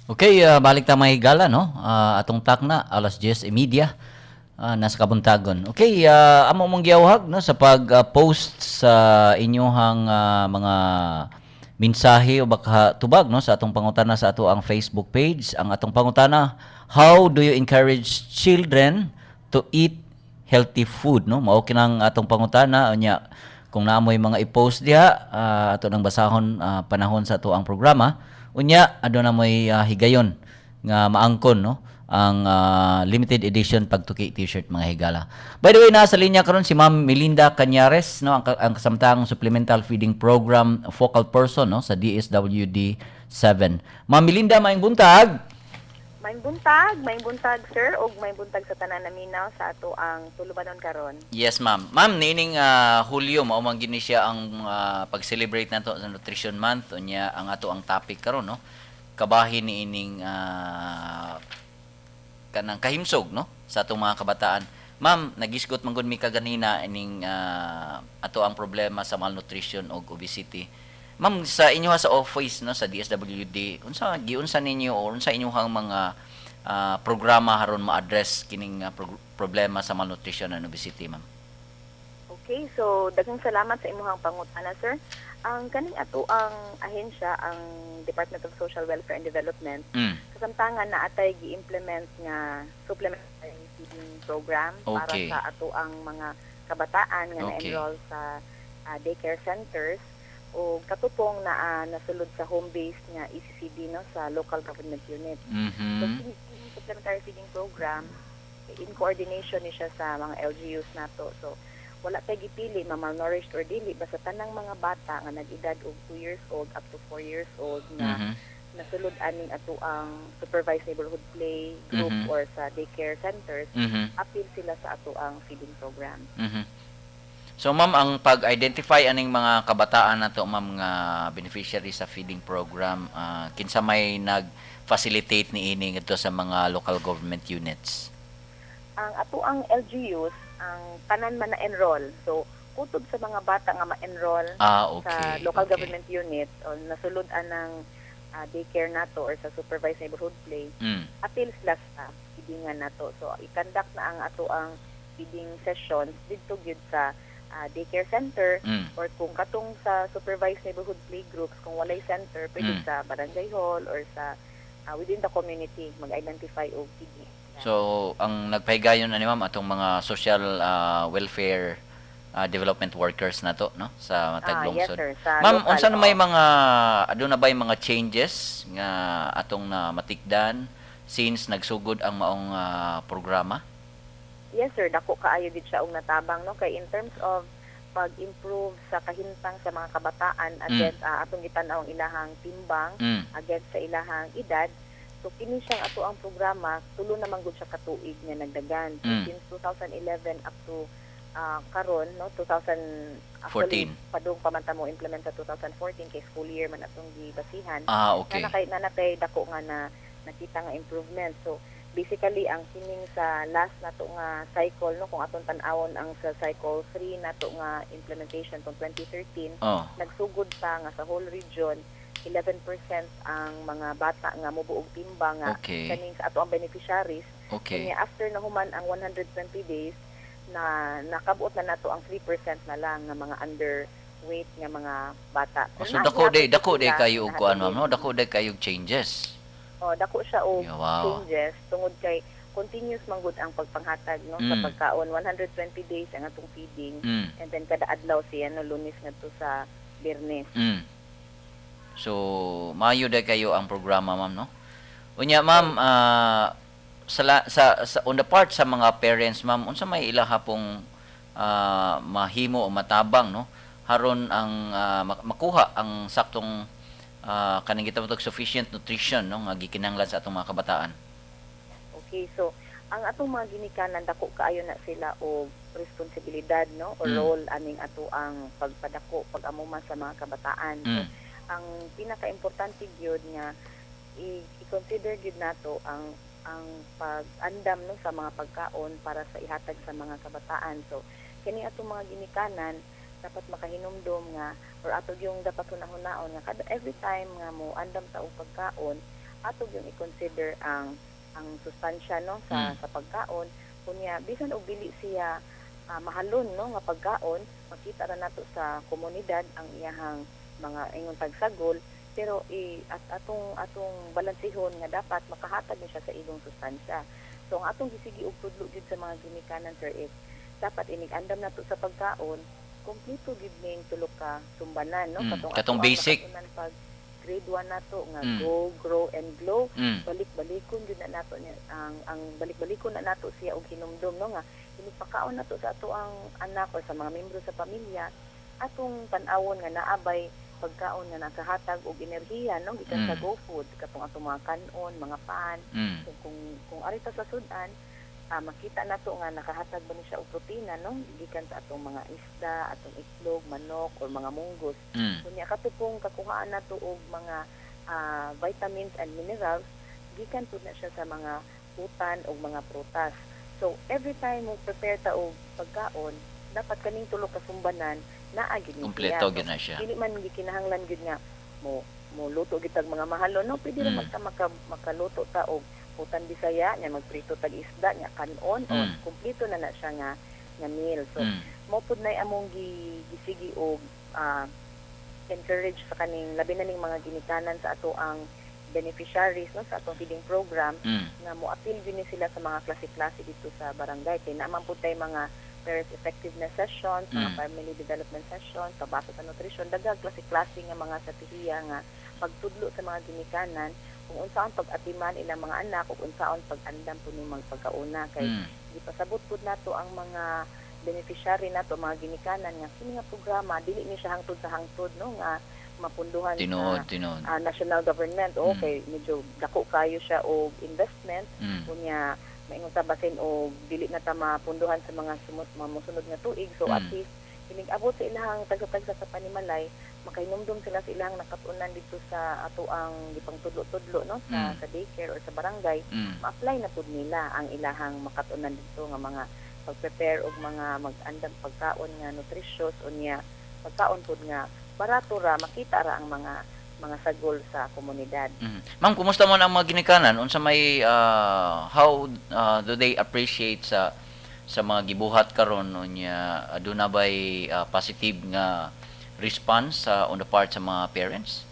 Okay, balik ta, mga higala, no? Atong takna alas 10:30 nasa kabuntagon. Okay, amo mong giyawhag, no, sa pag-post sa inyong mga mensahe o baka tubag, no, sa atong pangutana sa ato ang Facebook page. Ang atong pangutana, "How do you encourage children to eat healthy food?" no? Mao kinang atong pangutana. Unya kung naamoy mga i-post diha, ato nang basahon panahon sa ato ang programa. Unya aduna moy higayon nga maangkon, no, ang limited edition Pagtuki T-shirt, mga higala. By the way, nasa linya karon si Ma'am Melinda Cañares, no, ang kasamtang supplemental feeding program focal person, no, sa DSWD 7. Ma'am Melinda, maayong buntag. Maayong buntag, sir, ug maayong buntag sa tanan naminaw sa ato ang tulubanon karon. Yes, ma'am. Ma'am, niining Hulyo mao man gini siya ang pag-celebrate nato sa Nutrition Month. Unya ang ato ang topic karon, no, kabahin niining kanang kahimsog, no, sa atong mga kabataan. Ma'am, nagisgot man gud mi kaganina ining ato ang problema sa malnutrition ug obesity. Ma'am, sa inyo sa office, no, sa DSWD, unsa giunsa ninyo o unsa inyong mga programa haron ma-address kining problema sa malnutrition and obesity, ma'am? Okay, so daghang salamat sa imuhang pangutana, sir. Ang kaning ato ang ahensya, ang Department of Social Welfare and Development, kasamtangan naa tay gi-implement nga supplementary feeding program para sa ato ang mga kabataan nga na-enroll sa daycare centers o katupong na nasulod sa home-based nga ECCD, no, sa local government unit. So kini supplementary feeding program, in coordination ni siya sa mga LGUs nato. So wala tay gipili ma malnourished or dili, basta tanang mga bata nga nag-edad og 2 years old up to 4 years old nga nasulod aning ato ang supervised neighborhood play group or sa daycare centers, apil sila sa ato ang feeding program. So ma'am, ang pag-identify aning mga kabataan nato, ma'am, nga beneficiary sa feeding program, kinsa may nag-facilitate niini ngadto sa mga local government units? Ang ato ang LGUs, ang tanan man na enroll. So kutob sa mga bata nga ma-enroll sa local government unit o nasulod anang daycare nato or sa supervised neighborhood play, apil sila sa feedingan nato. So i-conduct na ang ato ang feeding sessions didto gyud sa daycare center or kung katong sa supervised neighborhood play groups, kung walay center, pwede sa barangay hall or sa within the community mag-identify og feeding. So ang nagpahigayon ani, ma'am, atong mga social welfare development workers nato, no, sa matag Yes, lungsod. sir, sa Ma'am, local, unsa na may oo. Mga aduna ba mga changes nga atong na matikdan since nagsugod ang maong programa? Yes sir, dako kaayo gid siya og natabang, no, kay in terms of pag-improve sa kahintang sa mga kabataan against atong gitan-aw ang ilahang timbang against sa ilahang edad. So kini siyang ato ang programa, tulo naman gud siya katuig nga nagdagan. So since 2011 up to karon, no, 2000 actually 14. Padung pa man ta mo implement sa 2014 kay school year man atong gibasihan. Na kay nanatay dako nga na nakita nga improvement. So basically ang kining sa last nato nga cycle, no, kung atong tan-awon ang sa cycle 3 nato nga implementation tong 2013, nagsugod pa nga sa whole region 11% ang mga bata nga mubuog timbang nga kaning sa ato ang beneficiaries. Kanya after na human ang 120 days na nakabuot na nato ang 3% na lang nga mga underweight nga mga bata. Oh, so Pero dako day nahihapon dako day sila kayo og kuan, nahatod. Ma'am, no? Dako day kayo og changes. Oh, dako siya og changes tungod kay continuous man gud ang pagpanghatag, no, sa pagkaon. 120 days ang atong feeding and then kada adlaw siya, no, Lunes ngadto sa Biyernes. So maayo day kayo ang programa, ma'am, no? Unya ma'am, sa on the part sa mga parents, ma'am, unsa may ilaha pong mahimo o matabang, no, haron ang makuha ang saktong kaning gitawag og sufficient nutrition, no, nga gikinahanglan sa atong mga kabataan? Okay, so ang atong mga ginikanan, dako kaayo na sila og responsibilidad, no, o role aning ato ang pagpadako, pag-amuma sa mga kabataan. So, ang pinakaimportante gyud nga i-consider gyud nato ang pag-andam, no, sa mga pagkaon para sa ihatag sa mga kabataan. So kini atong mga ginikanan dapat makahinumdom nga or ato yung dapat hunahunahon nga kada every time nga mo andam ta og pagkaon, Ato yung i-consider ang sustansya, no, sa sa pagkaon. Kunya bisan og dili siya mahalon, no, nga pagkaon, makita ra nato sa komunidad ang iyahang mga ingon tagsagol, pero i at atong atong balansihon nga dapat makahatag ni siya sa igong sustansya. So ang atong gisigi og tudlo gyud sa mga ginikanan, sir, is dapat inig andam nato sa pagkaon, kompleto gyud ning tulo ka sumbanan, no? Katong katong atoang basic. nakatunan pag grade 1 nato nga go, grow and glow, balik-balikon gyud na nato niya ang balik-balikon na nato siya og hinumdum, no, nga inigpakaon nato sa ato ang anak or sa mga membro sa pamilya, atong tan-awon nga naabay pagkaon nga nakahatag og enerhiya, no, gikan sa go food, katong atong mga kanon, mga pan. So, kung ari ta sa sudan, makita nato nga nakahatag ba ni siya og protina, no, gikan sa atong mga isda, atong itlog, manok or mga munggos. Kunya kato pong kakuhaan nato og mga vitamins and minerals, gikan pud na siya sa mga utan o mga prutas. So every time mo prepare ta og pagkaon, dapat kaning tulo ka sumbanan naa gyud ni Kompleto siya. gyud na siya. So, dili man gikinahanglan gyud nga mo mo luto gyud tag mga mahalo, no? Pwede ra man ta makaluto ta og utan Bisaya nya, magprito tag isda nya, kanon o kumpleto na na siya nga nga meal. So mo pud nay among gisigi og encourage sa kaning labi na ning mga ginikanan sa ato ang beneficiaries, no, sa atong feeding program nga mo-apil gyud ni sila sa mga klase-klase dito sa barangay kay naa man pud tay mga parents effectiveness sessions, mga family development sessions, pabasa sa nutrition, daghang klase-klase nga mga estratehiya nga pagtudlo sa mga ginikanan kung unsaon pag-atiman ilang mga anak ug unsaon pag-andam po ning magpagkauna kay gipasabot pud nato ang mga beneficiary nato, mga ginikanan, nga kini nga programa dili ni siya hangtod sa hangtod, no, nga mapunduhan Tinuod, sa tinuod. National government o kay medyo dako kayo siya og investment. Unya maingon ta basin og dili na ta mapunduhan sa mga sumot mga mosunod nga tuig, so at least inig abot sa ilahang tagsa-tagsa sa panimalay, makahinumdum sila sa ilahang nakatunan dito sa ato ang gipangtudlo-tudlo, no, sa sa daycare or sa barangay, ma-apply na pud nila ang ilahang makatunan dito nga mga pag-prepare og mga mag-andam pagkaon nga nutritious, unya pagkaon pud nga barato ra, makita ra ang mga sagol sa komunidad. Ma'am, kumusta man ang mga ginikanan? Unsa may how do they appreciate sa mga gibuhat karon? Unya aduna bay positive nga response sa on the part sa mga parents?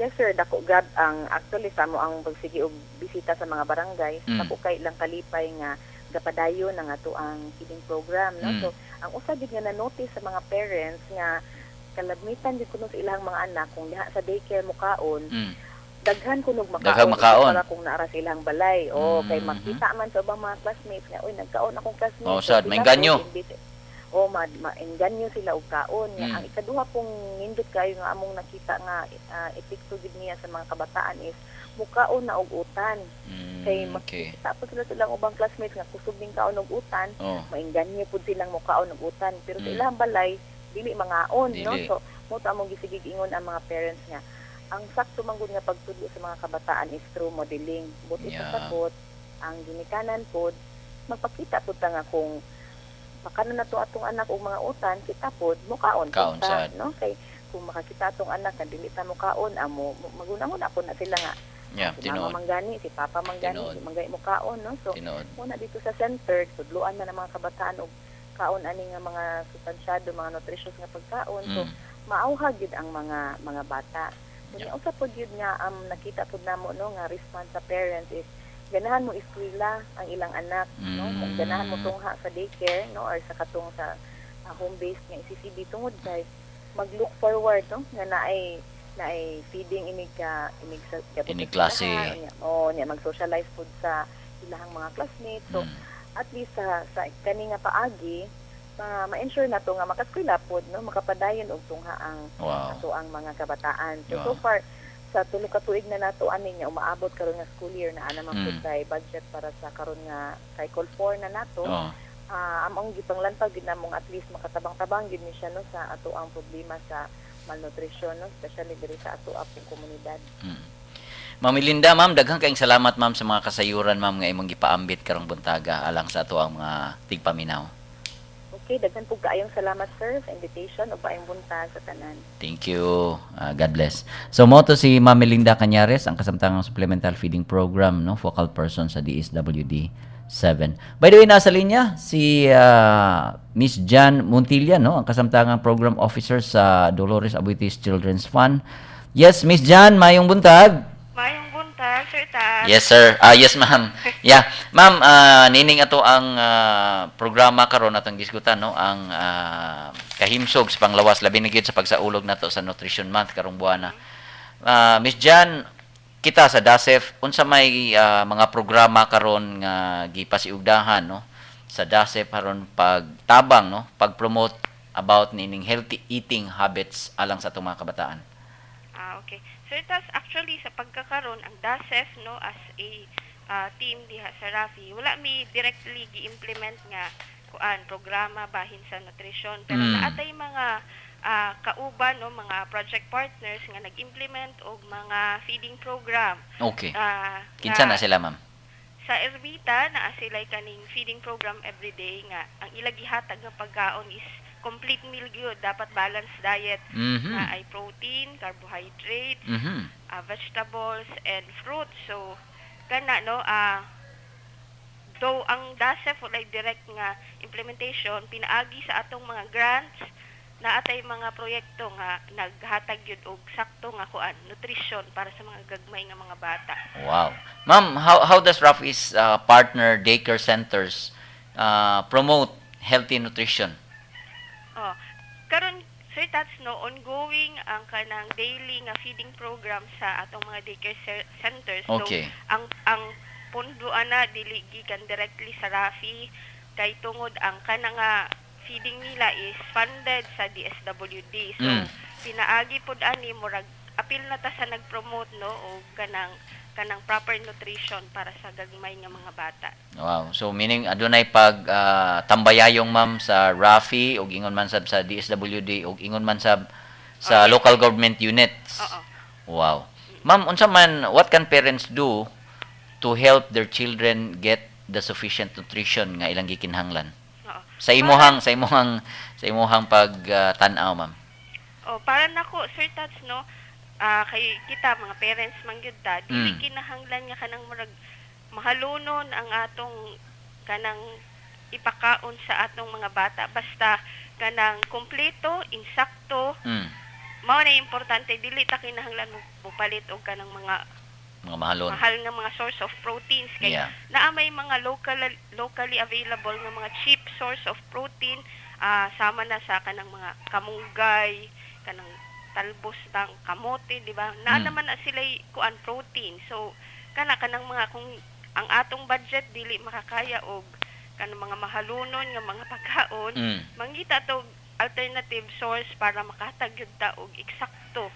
Yes sir, dako gab ang actually sa amo ang pagsige og bisita sa mga barangay, dako kay lang kalipay nga gapadayon ang ato ang feeding program, no. So ang usa gid nga na-notice sa mga parents nga kalagmitan gid kuno sa ilang mga anak, kung diha sa daycare mukaon, daghan kunog makaon Daghang makaon. para kung naara sa ilang balay. O kay makita man sa ubang mga classmates nga, "Uy, nagkaon akong classmate." Oh, sad, sila maengganyo. po, o maengganyo sila og kaon. Nga ang ikaduha pong nindot kayo nga among nakita nga epekto gid niya sa mga kabataan is mukaon na og utan. Kay makita po sila silang ubang classmates nga kusog ning kaon og utan, maengganyo pud silang mukaon og utan. Pero sa ilang balay dili mangaon, no? Dili. So mo to among gisigig ingon ang mga parents nga ang sakto man gud nga pagtudlo sa mga kabataan is through modeling. Buti pasabot ang ginikanan pod magpakita pud ta nga kung pakanon na to atong anak og mga utan, kita pod mukaon pud Kaon ta, sad. no? Kay kung makakita atong anak nga dili ta mukaon, amo magunahon ako na sila nga si mama tinuod. manggani, si papa manggani, di manggani mukaon, no? So muna dito sa center, tudloan na ng mga kabataan og kaon ani nga mga sustansyado, mga nutritious nga pagkaon. So maauha gyud ang mga bata. Unya usa pod gyud nga nakita pod namo, no, nga response sa parents is ganahan mo eskwela ang ilang anak, no? Ganahan mo tungha sa daycare, no, or sa katong sa home based nga ECCD tungod kay mag-look forward, no, nga naay naay feeding inig ka inig sa gabot Inig sa klase. eskwelahan, unya, oh, nya mag-socialize pod sa ilahang mga classmates. So at least sa kani nga paagi, ma-ensure na to nga makaskwela pod, no, makapadayon og tungha ang ato ang mga kabataan. So so far sa tulo ka tuig na nato ani nga umaabot karon nga school year na ana man pud kay budget para sa karon nga cycle 4 na nato. Among gipanglantag gid namong at least makatabang-tabang gid ni siya, no, sa ato ang problema sa malnutrition, no, especially diri sa ato apong komunidad. Ma'am Melinda, ma'am, daghang kayong salamat, ma'am, sa mga kasayuran, ma'am, nga imong gipaambit karong buntaga alang sa ato ang mga tigpaminaw. Okay, daghan pug kaayong salamat, sir, sa invitation ug maayong buntag sa tanan. Thank you. God bless. So mao to si Ma'am Melinda Cañares, ang kasamtangang Supplemental Feeding Program, no, focal person sa DSWD 7. By the way, nasa linya si Miss Jan Montilla, no, ang kasamtangang program officer sa Dolores Aboitiz Children's Fund. Yes, Miss Jan, mayong buntag. Mayong buntag, Sir Tats. Yes, sir. Yes, ma'am. Yeah. Ma'am, nining ato ang programa karon atong gisgutan, no, ang kahimsog sa panglawas, labi na gyud sa pagsaulog nato sa Nutrition Month karong buwana. Miss Jan, kita sa DASEF, unsa may mga programa karon nga gipasiugdahan, no, sa DASEF aron pagtabang, no, pag-promote about nining healthy eating habits alang sa atong mga kabataan? Ah, okay. Sir Tats, actually sa pagkakaron ang DASEF, no, as a team diha sa RAFI, wala mi directly gi-implement nga kuan programa bahin sa nutrition, pero naatay mga kauban, no, mga project partners nga nag-implement og mga feeding program. Kinsa na sila, ma'am? Sa Ermita naa sila kaning feeding program everyday nga ang ila gihatag nga pagkaon is complete meal gyud, dapat balanced diet na ay protein, carbohydrates, vegetables and fruits. So kana, no, though ang DASEF walay direct nga implementation, pinaagi sa atong mga grants na atay mga proyekto nga naghatag gyud og sakto nga kuan nutrition para sa mga gagmay nga mga bata. Wow. Ma'am, how does RAFI's partner daycare centers promote healthy nutrition? Oh, karon, Sir Tats, no, ongoing ang kanang daily nga feeding program sa atong mga daycare centers. So ang pondo ana dili gikan directly sa RAFI kay tungod ang kana nga feeding nila is funded sa DSWD. So pinaagi pod ani, murag apil na ta sa nag-promote, no, og kanang proper nutrition para sa gagmay nga mga bata. Wow. So meaning adunay pag tambayayong, ma'am, sa RAFI ug ingon man sab sa DSWD ug ingon man sab sa local government units. Oo. Wow. Ma'am, unsa man, what can parents do to help their children get the sufficient nutrition nga ilang gikinahanglan? Sa imuhang pag tan-aw, ma'am. Oh, para nako, Sir Tats, no, kay kita mga parents man gyud ta, dili kinahanglan nga kanang murag mahalunon ang atong kanang ipakaon sa atong mga bata, basta kanang kompleto, insakto, mao na importante. Dili ta kinahanglan mo mopalit og kanang mga Mga mahalon. Mahal nga mga source of proteins kay naa may mga locally available nga mga cheap source of protein, sama na sa kanang mga kamunggay, kanang talbos ng kamote, di ba? Naa naman na sila kuan protein. So kanang mga kung ang atong budget dili makakaya og kanang mga mahalunon nga mga pagkaon, mangita to alternative source para makahatag gyud ta og eksakto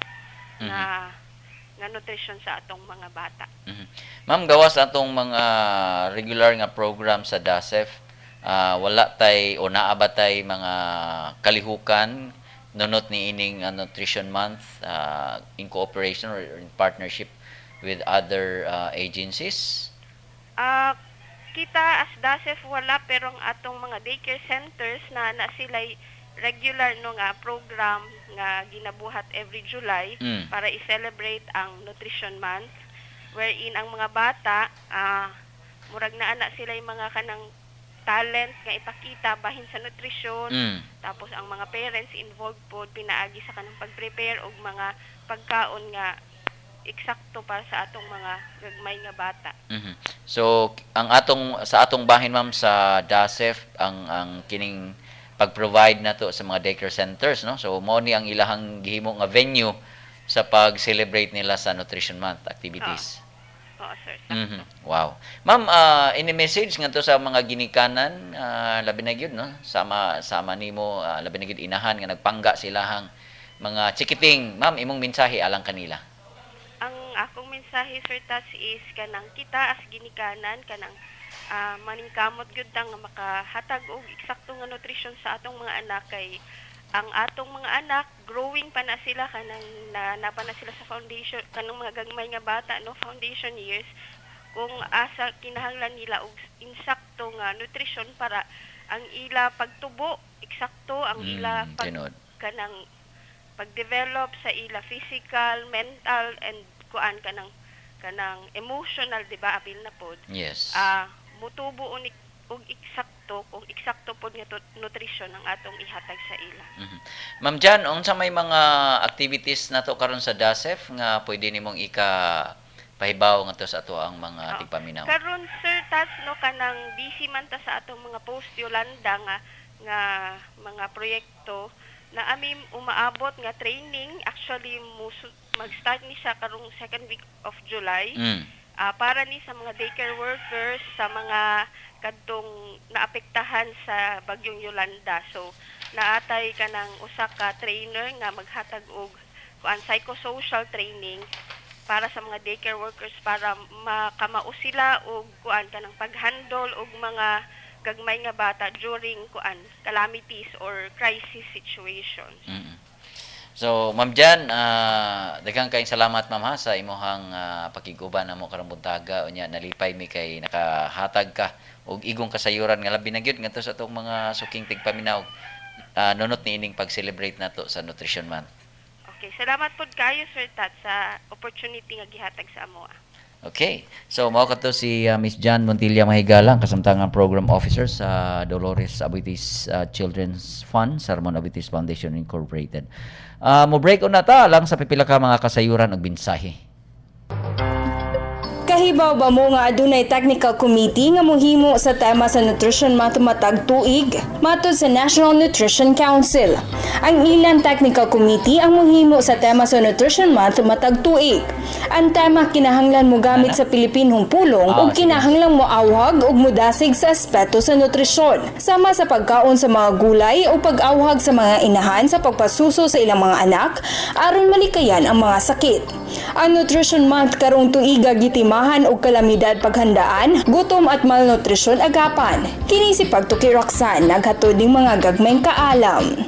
nga nga nutrition sa atong mga bata. Ma'am, gawas atong mga regular nga program sa DASEF, wala tay o naa ba tay mga kalihukan nunot ni ining Nutrition Month in cooperation or in partnership with other agencies? Kita as DASEF wala, pero ang atong mga daycare centers na sila'y regular, no, nga program nga ginabuhat every July para i-celebrate ang Nutrition Month, wherein ang mga bata, murag naa na sila yung mga kanang talent nga ipakita bahin sa nutrition. Tapos ang mga parents involved pod pinaagi sa kanang pag-prepare og mga pagkaon nga eksakto para sa atong mga gagmay nga bata. So ang atong sa atong bahin, ma'am, sa DASEF, ang kining pag-provide nato sa mga daycare centers, no, so mao ni ang ilahang gihimo nga venue sa pag-celebrate nila sa Nutrition Month activities. Oo, sir. Wow. Ma'am, any message ngadto sa mga ginikanan, labi na gyud, no, sama sama nimo, labi na gyud inahan nga nagpangga silahang mga chikiting. Ma'am, imong mensahe alang kanila? Ang akong mensahe, Sir Tats, is kanang kita as ginikanan, kanang maningkamot gyud ta nga makahatag og eksakto nga nutrition sa atong mga anak, kay ang atong mga anak growing pa na sila, kanang na pa na sila sa foundation, kanang mga gagmay nga bata, no, foundation years, kung asa kinahanglan nila og insakto nga nutrition para Ang ila pagtubo eksakto, ang ila pag Tinuod. Kanang pag-develop sa ila physical, mental and kuan kanang emotional, di ba, apil na pod. Mutubo unik og eksakto kung eksakto pod nga nutrition ang atong ihatag sa ila. Ma'am Jan, unsa may mga activities nato karon sa DASEF nga pwede nimong ika pahibaw ngadto sa ato ang mga tigpaminaw? Karon, Sir Tats, no, kanang busy man ta sa atong mga post Yolanda nga mga proyekto na ami umaabot nga training. Actually, mag-start ni siya karong second week of July. Para ni sa mga daycare workers sa mga kadtong naapektahan sa bagyong Yolanda. So naatay kanang usa ka trainer nga maghatag og kuan, psychosocial training para sa mga daycare workers para makamao sila og kuan, kanang paghandle og mga gagmay nga bata during kuan, calamities or crisis situations. So, Ma'am Jan, daghang kayong salamat, ma'am, ha, sa imuhang pakiguban namo karong buntaga. Unya nalipay mi kay nakahatag ka og igong kasayuran nga labi na gyud ngadto sa atong mga suking tigpaminaw nunot niining pag-celebrate nato sa Nutrition Month. Okay, salamat pod kayo, Sir Tat, sa opportunity nga gihatag sa amoa. Okay. So mao kato si Miss Jan Montilla Mahigala, ang kasamtangang Program Officer sa Dolores Aboitiz Children's Fund sa Ramon Aboitiz Foundation Incorporated. Mo break una ta lang sa pipila ka mga kasayuran ug mensahe. Kahibaw ba mo nga adunay technical committee nga mohimo sa tema sa Nutrition Month matag tuig? Matod sa National Nutrition Council, ang ilang technical committee ang mohimo sa tema sa Nutrition Month matag tuig. Ang tema kinahanglan mo gamit sa Pilipinong pulong ug kinahanglan mo awhag ug mudasig sa aspeto sa nutrisyon, sama sa pagkaon sa mga gulay o pag-awhag sa mga inahan sa pagpasuso sa ilang mga anak aron malikayan ang mga sakit. Ang Nutrition Month karong tuiga gitimahan og kalamidad paghandaan, gutom at malnutrisyon agapan. Kini si Pagtuki Roxanne, naghatod ning mga gagmayng kaalam.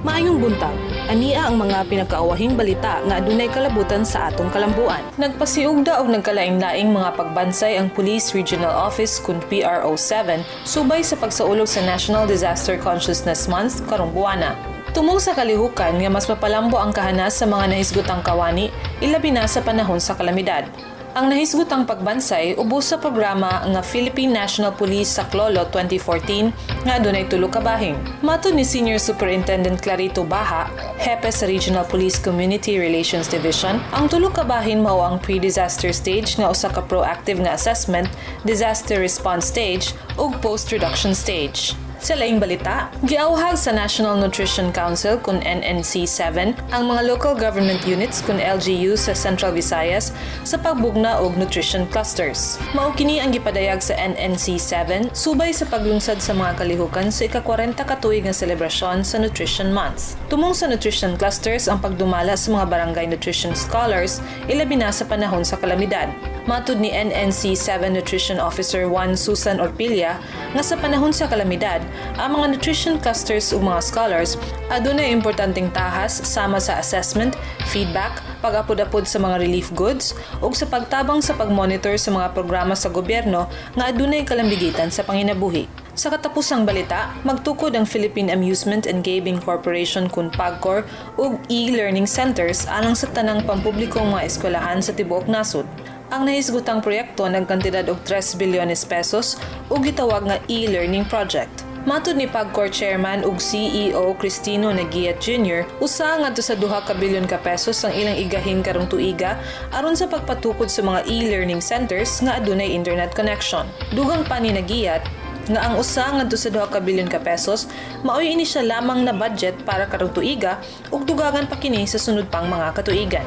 Maayong buntag. Ania ang mga pinakaawahing balita nga adunay kalabutan sa atong kalambuan. Nagpasiugda og nagkalaing-laing mga pagbansay ang Police Regional Office kun PRO 7 subay sa pagsaulog sa National Disaster Consciousness Month karong buwana. Tumong sa kalihukan nga mas mapalambo ang kahanas sa mga nahisgutang kawani, ilabi na sa panahon sa kalamidad. Ang nahisgutang pagbansay ubos sa programa nga Philippine National Police Saklolo 2014 nga adunay tulo ka bahin. Matod ni Senior Superintendent Clarito Baha, hepe sa Regional Police Community Relations Division, ang tulo ka bahin mao ang pre-disaster stage nga usa ka proactive nga assessment, disaster response stage ug post-reduction stage. Sa laing balita, giawhag sa National Nutrition Council kun NNC 7 ang mga local government units kun LGU sa Central Visayas sa pagbugna og nutrition clusters. Mao kini ang gipadayag sa NNC 7 subay sa paglungsad sa mga kalihukan sa ika-40 ka tuig nga selebrasyon sa Nutrition Month. Tumong sa nutrition clusters ang pagdumala sa mga barangay nutrition scholars, ilabi na sa panahon sa kalamidad. Matud ni NNC 7 Nutrition Officer 1 Susan Orpilla nga sa panahon sa kalamidad, ang mga nutrition clusters ug mga scholars adunay importanteng tahas sama sa assessment, feedback, pag-apod-apod sa mga relief goods ug sa pagtabang sa pagmonitor sa mga programa sa gobyerno nga adunay kalambigitan sa panginabuhi. Sa katapusang balita, magtukod ang Philippine Amusement and Gaming Corporation kun PAGCOR ug e-learning centers alang sa tanang pampublikong mga eskwelahan sa tibuok nasod. Ang nahisgutang proyekto nagkantidad og 3 bilyones pesos ug gitawag nga e-learning project. Matod ni PAGCOR Chairman ug CEO Cristino Naguiat Jr., usa ngadto sa 2 ka bilyon ka pesos ang ilang igahin karong tuiga aron sa pagpatukod sa mga e-learning centers nga adunay internet connection. Dugang pa ni Naguiat nga ang usa ngadto sa 2 ka bilyon ka pesos maoy inisyal lamang na budget para karong tuiga ug dugangan pa kini sa sunod pang mga katuigan.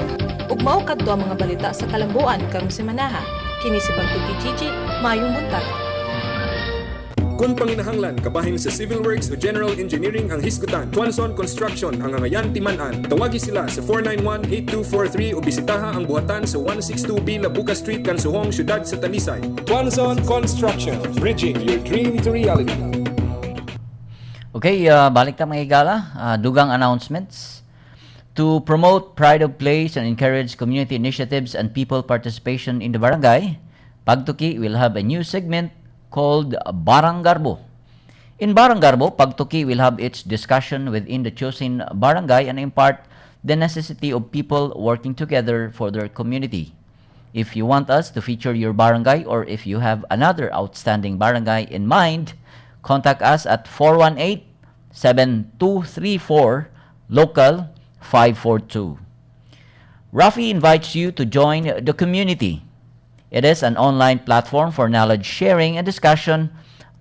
Ug mao kadto ang mga balita sa kalambuan karong semanaha. Kini si Pagtuki Gigi, maayong buntag. Kung panginahanglan kabahin sa civil works o general engineering ang hisgutan, Tuanson Construction ang angayan timan-an. Tawagi sila sa 491-8243 o bisitaha ang buhatan sa 162B Labuca Street, Kansuhong, Siyudad sa Talisay. Tuanson Construction, bridging your dream to reality. Okay, balik ta, mga higala. Dugang announcements. To promote pride of place and encourage community initiatives and people participation in the barangay, Pagtuki will have a new segment called Baranggarbo. In Baranggarbo, Pagtuki will have its discussion within the chosen barangay and impart the necessity of people working together for their community. If you want us to feature your barangay or if you have another outstanding barangay in mind, contact us at 418-7234, local 542. Rafi invites you to join the community. It is an online platform for knowledge sharing and discussion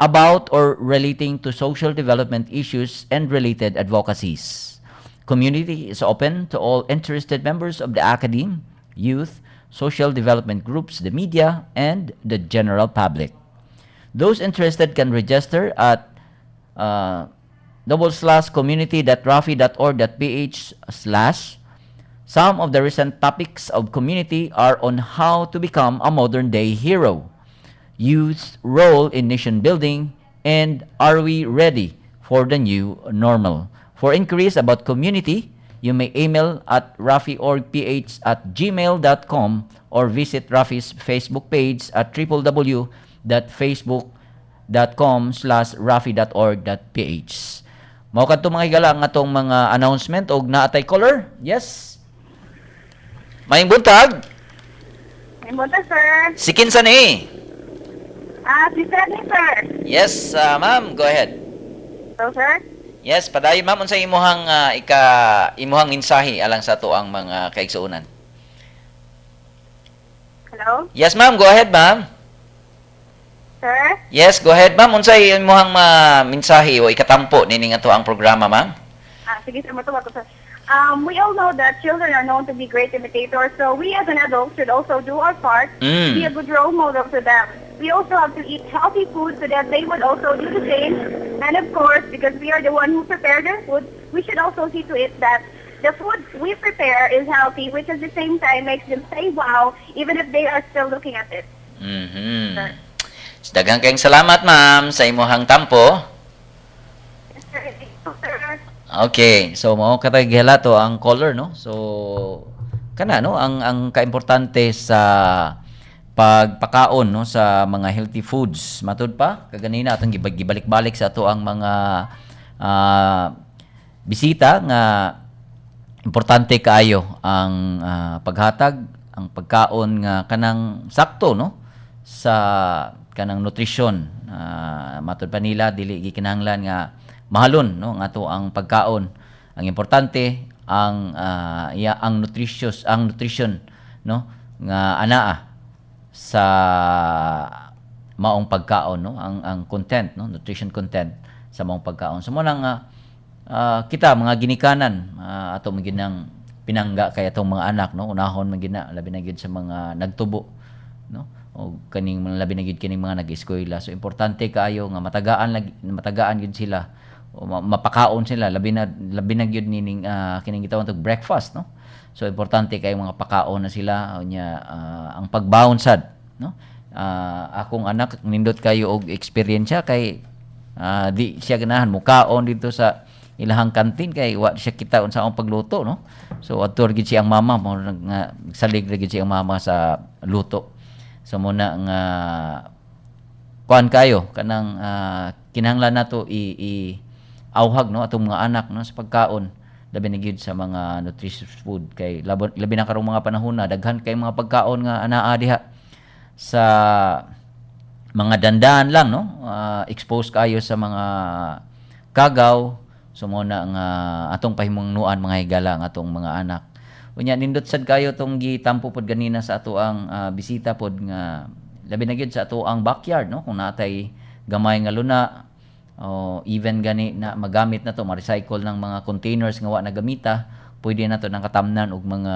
about or relating to social development issues and related advocacies. Community is open to all interested members of the academe, youth, social development groups, the media, and the general public. Those interested can register at /community.rafi.org.ph/. Some of the recent topics of community are on how to become a modern day hero, youth's role in nation building, and are we ready for the new normal? For inquiries about community, you may email at rafiorgph@gmail.com or visit Rafi's Facebook page at www.facebook.com/rafi.org.ph. Mao kadto, mga higala, ang atong mga announcement og naa tay caller. Yes. Maayong buntag. May buntag, sir. Si kinsa ni? Ah, si Sydney, sir. Yes, ma'am, go ahead. So, sir? Yes, padayon, ma'am, unsa imuhang ika imuhang mensahe alang sa atoang mga kaigsuonan? Hello? Yes, ma'am, go ahead, ma'am. Sir? Yes, go ahead, ma'am. Unsay imuhang mensahe o ikatampo nining atoang programa, ma'am? Ah, sige, sir, matuwa ko, sir. We all know that children are known to be great imitators, so we as an adult should also do our part to be a good role model to them. We also have to eat healthy food so that they would also do the same. And of course, because we are the one who prepare their food, we should also see to it that the food we prepare is healthy, which at the same time makes them say "wow," even if they are still looking at it. Daghang kayong salamat, ma'am, sa imuhang tampo. Yes, sir. Sir. Okay, so mao katay gihela to ang caller, no. So kana, no, ang kaimportante sa pagpakaon, no, sa mga healthy foods. Matud pa kaganina atong gibalik-balik sa ato ang mga bisita nga importante kaayo ang paghatag ang pagkaon nga kanang sakto, no, sa kanang nutrisyon. Matud pa nila, dili gikinahanglan nga mahalon, no, ang ato ang pagkaon. Ang importante ang iya ang nutritious, ang nutrition, no, nga anaa sa maong pagkaon, no, ang content, no, nutrition content sa maong pagkaon. So mo nang kita mga ginikanan, ato man ginang pinangga kay atong mga anak, no, unahon man gina, labi na gyud sa mga nagtubo, no, o kaning mga labi na gyud kining mga nag-eskwela. So importante kaayo nga matagaan lagi, matagaan gyud sila o mapakaon sila, labi na gyud nining kining gitawag tog breakfast, no. So importante kay mga pakaon na sila. Unya ang pagbaon sad, no. Akong anak nindot kayo og eksperyensya kay di siya ganahan mukaon dito sa ilahang kantin kay wa siya kita unsa akong pagluto, no. So adto ra gid siya ang mama mo nga salig ra gid siya ang mama sa luto. So mo na nga kuan kayo kanang kinahanglan nato i auhag, no, atong mga anak, no, sa pagkaon, labi na gyud sa mga nutritious food kay labi na karong mga panahon na daghan kay mga pagkaon nga anaa diha sa mga dandaan lang, no. Expose kayo sa mga kagaw. So mo na nga atong pahimungnuan, mga higala, ang atong mga anak. Unya nindot sad kayo tong gitampo pod ganina sa ato ang bisita pod nga labi na gyud sa ato ang backyard, no, kung natay gamay nga luna o even gani na magamit na to, ma-recycle ng mga containers nga wa nagamita, pwede na to nang katamnan og mga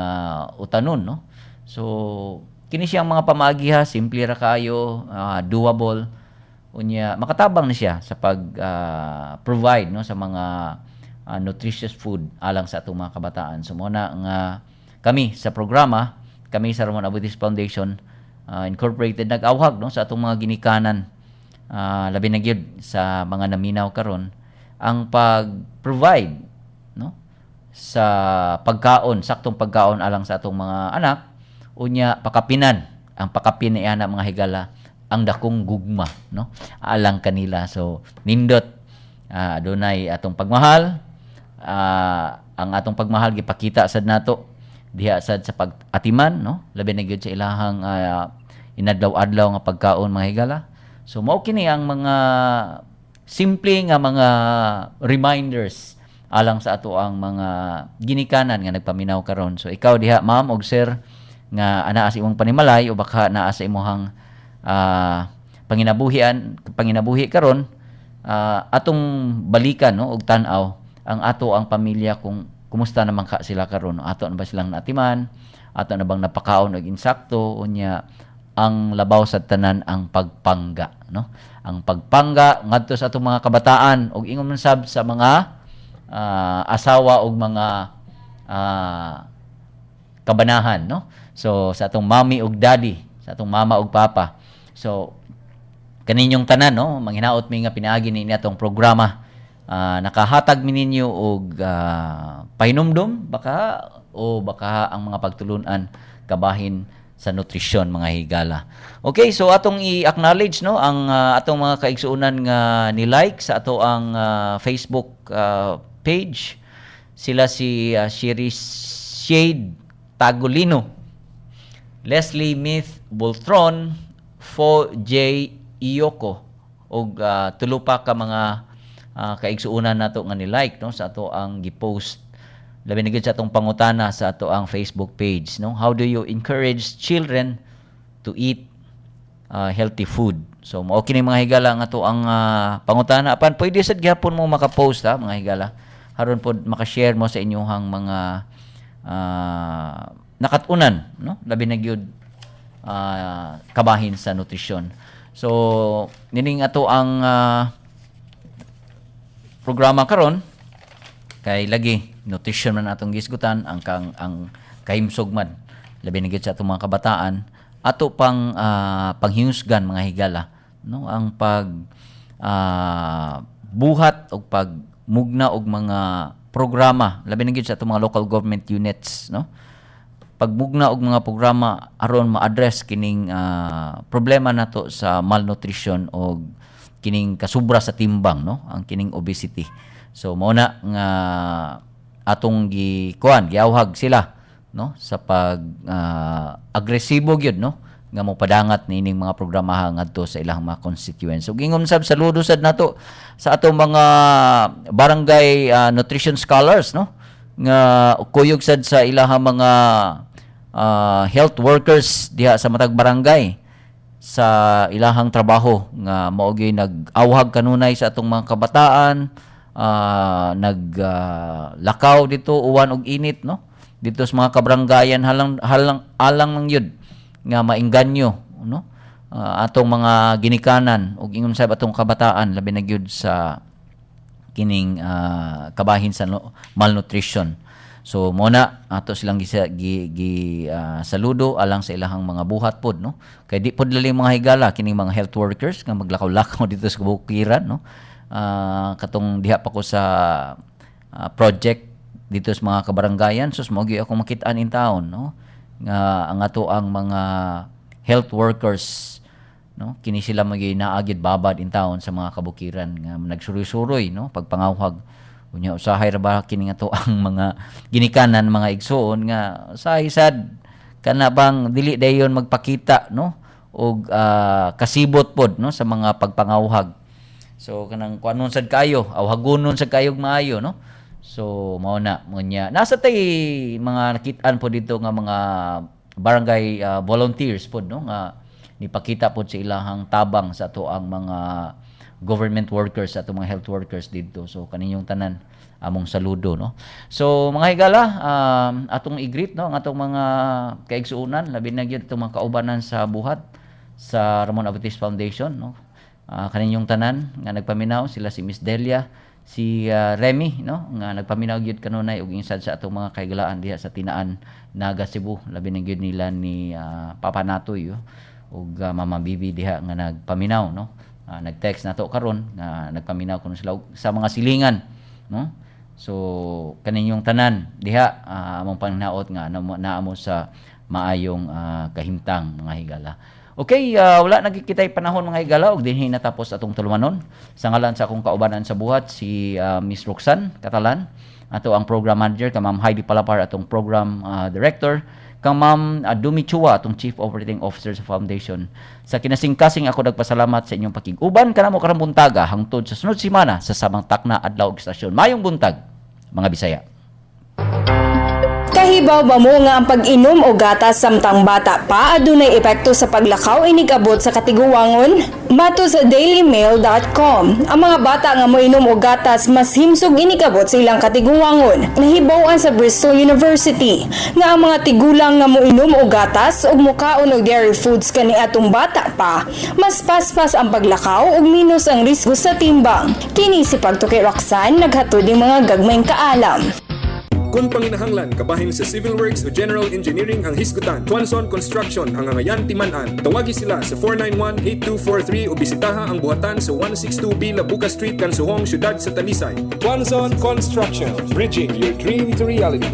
utanon, no. So kini siyang mga pamaagi ha, simple ra kayo, doable, unya makatabang na siya sa pag provide, no, sa mga nutritious food alang sa atong mga kabataan. So mo na nga kami sa programa, kami sa Ramon Aboitiz Foundation Incorporated, nag-awhag, no, sa atong mga ginikanan, labi na gyud sa mga naminaw karon, ang pag-provide, no, sa pagkaon, saktong pagkaon alang sa atong mga anak. Unya pakapinan, ang pakapin ni ana, mga higala, ang dakong gugma, no, alang kanila. So nindot Adunay atong pagmahal, ang atong pagmahal gipakita sad nato diha sad sa pag-atiman, no, labi na gyud sa ilahang inadlaw-adlaw nga pagkaon, mga higala. So mao kini ang mga simple nga mga reminders alang sa ato ang mga ginikanan nga nagpaminaw karon. So ikaw diha, ma'am og sir, nga anaa sa imong panimalay o baka naa sa imong panginabuhi karon, atong balikan, no, og tan-aw ang ato ang pamilya kung kumusta naman ka sila karon. Ato na ba silang naatiman? Ato na bang napakaon og insakto? Unya ang labaw sa tanan, ang pagpangga, no? Ang pagpangga ngadto sa atong mga kabataan og ingon man sab sa mga asawa og mga kabanahan, no? So sa atong mami og daddy, sa atong mama og papa. So kaninyong tanan, no, manghinaot mi nga pinaagi ni atong programa nakahatag mi ninyo og pahinumdom baka o baka ang mga pagtulunan kabahin sa nutrisyon, mga higala. Okay, so atong i-acknowledge, no, ang atong mga kaigsuonan nga ni-like sa ato ang Facebook page. Sila si Shiris Shade Tagolino, Leslie Myth Boltron, Fo J Iyoko ug tulo pa ka mga kaigsuonan nato nga ni-like, no, sa ato ang gi-post, labi na gyud sa atong pangutana sa ato ang Facebook page, no, how do you encourage children to eat healthy food? So mao kini, mga higala, nga ato ang pangutana. Apan pwede sad gihapon mo maka-post ha, mga higala, aron pod maka-share mo sa inyong mga nakat-unan, no, labi na gyud kabahin sa nutrisyon. So nining ato ang programa karon kay lagi nutrition man atong gisgutan, ang kang ang kahimsog man, labi na gyud sa atong mga kabataan, ato pang panghiusgan, mga higala, no, ang pag buhat og pagmugna og mga programa, labi na gyud sa atong mga local government units, no, pagmugna og mga programa aron ma-address kining problema nato sa malnutrition og kining kasubra sa timbang, no, ang kining obesity. So mao na nga atong gikuan, giawhag sila, no, sa pag agresibo gyud, no, nga mopadangat niining mga programa ngadto sa ilang mga constituents. So gingon sab, saludo sad nato sa atong mga barangay nutrition scholars, no, nga kuyog sad sa ilahang mga health workers diha sa matag barangay sa ilahang trabaho, nga mao gyud nag-awhag kanunay sa atong mga kabataan, nag lakaw dito uwan og init, no, dito sa mga kabaranggayan, halang halang alang lang yun nga maingganyo, no, atong mga ginikanan ug ingon sa atong kabataan, labi na gyud sa kining kabahin sa malnutrition. So mo na ato silang gi, gi, gi saludo alang sa ilahang mga buhat pod, no, kay di pod dali, mga higala, kining mga health workers nga maglakaw-lakaw dito sa kabukiran, no. Katong diha pa ko sa project dito sa mga kabaranggayan, sus, mao gyud ako makit-an in town, no, nga ang ato ang mga health workers, no, kini sila magyud naagid babad in town sa mga kabukiran nga nagsuroy-suroy, no, pagpangawhag. Unya usahay ra ba kini nga to ang mga ginikanan, mga igsuon, nga usahay sad kana bang dili dayon magpakita, no, og kasibot pod, no, sa mga pagpangawhag. So kanang kuanon sad kayo, awhagunon sad kayo maayo, no. So mao na munya nasa tay mga nakit-an po dito nga mga barangay volunteers pod, no, nga nipakita pod sa ilahang tabang sa ato ang mga government workers, sa atong mga health workers didto. So kaninyong tanan, among saludo, no. So mga higala, atong i-greet, no, ang atong mga kaigsuonan, labi na gyud atong mga kaubanan sa buhat sa Ramon Aboitiz Foundation, no. Kaninyong tanan nga nagpaminaw, sila si Miss Delia, si Remy, no, nga nagpaminaw gyud kanunay ug insad sa atong mga kahigalaan diha sa Tinaan, Naga, Cebu, labi na gyud nila ni Papa Natoy, oh, ug Mama Bibi diha nga nagpaminaw, no. Nag-text nato karon nga nagpaminaw kuno sila og sa mga silingan, no. So kaninyong tanan diha, among panghinaot nga naamo sa maayong kahimtang, mga higala. Okay, wala na kitay panahon, mga higala, ug dinhi natapos atong tulumanon. Sa ngalan sa akong kaubanan sa buhat, si Miss Roxanne Catalan, ato ang program manager, kang Ma'am Heidi Palapar, atong program director, kang Ma'am Dumi Chua, atong chief operating officer sa foundation. Sa kinasingkasing ako nagpasalamat sa inyong pakig-uban kanamo karong buntaga hangtod sa sunod semana sa samang takna, adlaw ug istasyon. Mayong buntag, mga Bisaya. Kahibaw ba mo nga ang pag-inom og gatas samtang bata pa adunay epekto sa paglakaw inig-abot sa katiguwangon? Matud sa dailymail.com, ang mga bata nga moinom og gatas mas himsog inig-abot sa ilang katiguwangon. Nahibaw-an sa Bristol University nga ang mga tigulang nga moinom og gatas ug mukaon og dairy foods kaniadtong bata pa, mas paspas ang paglakaw ug minus ang risgo sa timbang. Kini si Pagtuki Roxanne, naghatod ng mga gagmayng kaalam. Kung panginahanglan kabahin sa civil works o general engineering ang hisgutan, Tuanzon Construction ang angayan timan-an. Tawagi sila sa 491-8243 o bisitaha ang buhatan sa 162B Labuca Street, Kansuhong, Siyudad sa Talisay. Tuanzon Construction, bridging your dream to reality.